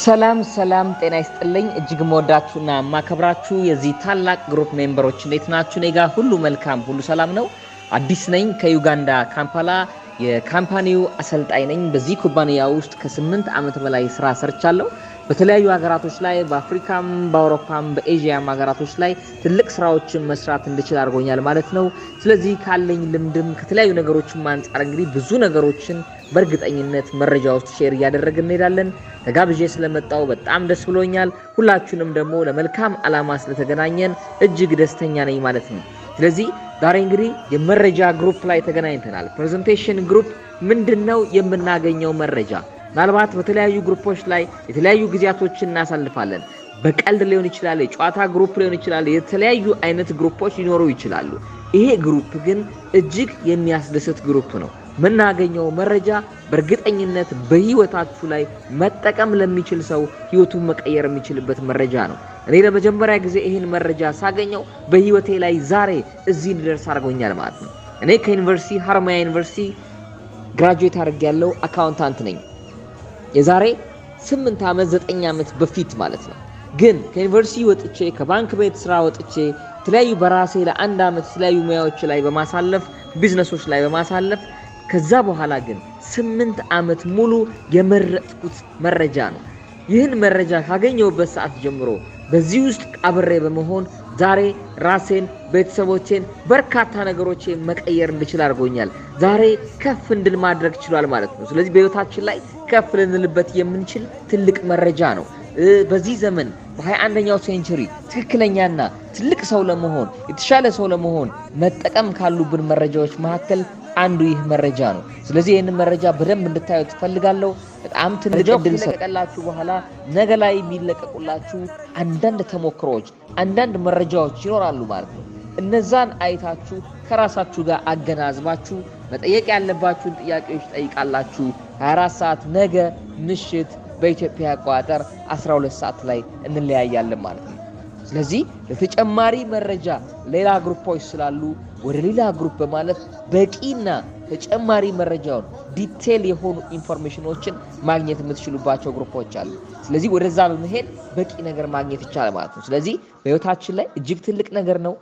ሰላም ሰላም፣ ጤና ይስጥልኝ። እጅግ መወዳችሁና ማከብራችሁ የዚህ ታላቅ group member ኦች እንዴት ናችሁ? እኔ ጋር ሁሉ መልካም፣ ሁሉ ሰላም ነው። አዲስ ነኝ ከዩጋንዳ ካምፓላ፣ የ company ው አሰልጣኝ ነኝ። በዚህ ኩባንያ ውስጥ ከ8 ዓመት በላይ ስራ ሰርቻለሁ። በተለያዩ ሀገራቶች ላይ፣ በአፍሪካም፣ በአውሮፓም፣ በኤዥያም ሀገራቶች ላይ ትልቅ ስራዎችን መስራት እንድችል አድርጎኛል ማለት ነው። ስለዚህ ካለኝ ልምድም ከተለያዩ ነገሮችም አንጻር እንግዲህ ብዙ ነገሮችን በእርግጠኝነት መረጃ ውስጥ share እያደረግን እንሄዳለን። ተጋብዤ ስለመጣው በጣም ደስ ብሎኛል። ሁላችሁንም ደግሞ ለመልካም ዓላማ ስለተገናኘን እጅግ ደስተኛ ነኝ ማለት ነው። ስለዚህ ዛሬ እንግዲህ የመረጃ group ላይ ተገናኝተናል። Presentation group ምንድን ነው የምናገኘው መረጃ? ምናልባት በተለያዩ group ኦች ላይ የተለያዩ ጊዜያቶችን እናሳልፋለን። በቀልድ ሊሆን ይችላል፣ የጨዋታ group ሊሆን ይችላል፣ የተለያዩ አይነት group ኦች ሊኖሩ ይችላሉ። ይሄ group ግን እጅግ የሚያስደስት group ነው። የምናገኘው መረጃ በእርግጠኝነት በህይወታችሁ ላይ መጠቀም ለሚችል ሰው ህይወቱን መቀየር የሚችልበት መረጃ ነው። እኔ ለመጀመሪያ ጊዜ ይህን መረጃ ሳገኘው በህይወቴ ላይ ዛሬ እዚህ እንድደርስ አድርጎኛል ማለት ነው። እኔ ከዩኒቨርሲቲ፣ ሀረማያ ዩኒቨርሲቲ graduate አድርጌያለሁ። Accountant ነኝ። የዛሬ 8 ዓመት፣ 9 ዓመት በፊት ማለት ነው። ግን ከዩኒቨርሲቲ ወጥቼ፣ ከባንክ ቤት ስራ ወጥቼ፣ የተለያዩ በራሴ ለአንድ ዓመት የተለያዩ ሙያዎች ላይ በማሳለፍ፣ ቢዝነሶች ላይ በማሳለፍ፣ ከዛ በኋላ ግን 8 ዓመት ሙሉ የመረጥኩት መረጃ ነው። ይህን መረጃ ካገኘሁበት ሰዓት ጀምሮ በዚህ ውስጥ አብሬ በመሆን ዛሬ ራሴን፣ ቤተሰቦቼን፣ በርካታ ነገሮቼን መቀየር እንድችል አድርጎኛል። ዛሬ ከፍ እንድል ማድረግ ችሏል ማለት ነው። ስለዚህ በህይወታችን ላይ ከፍ ልንልበት የምንችል ትልቅ መረጃ ነው። በዚህ ዘመን በ21ኛው century ትክክለኛና ትልቅ ሰው ለመሆን፣ የተሻለ ሰው ለመሆን መጠቀም ካሉብን መረጃዎች መካከል አንዱ ይህ መረጃ ነው። ስለዚህ ይህንን መረጃ በደንብ እንድታዩት እፈልጋለሁ። በጣም ትልቅ እድል ከለቀላችሁ በኋላ ነገ ላይ የሚለቀቁላችሁ አንዳንድ ተሞክሮዎች፣ አንዳንድ መረጃዎች ይኖራሉ ማለት ነው። እነዛን አይታችሁ ከራሳችሁ ጋር አገናዝባችሁ መጠየቅ ያለባችሁን ጥያቄዎች ጠይቃላችሁ። 24 ሰዓት ነገ ምሽት በኢትዮጵያ አቆጣጠር 12 ሰዓት ላይ እንለያያለን ማለት ነው። ስለዚህ ለተጨማሪ መረጃ ሌላ group ኦች ስላሉ ወደ ሌላ group በማለፍ በቂና ተጨማሪ መረጃውን፣ detail የሆኑ information ኦችን ማግኘት የምትችሉባቸው group ኦች አሉ። ስለዚህ ወደዛ በመሄድ በቂ ነገር ማግኘት ይቻላል ማለት ነው። ስለዚህ በህይወታችን ላይ እጅግ ትልቅ ነገር ነው።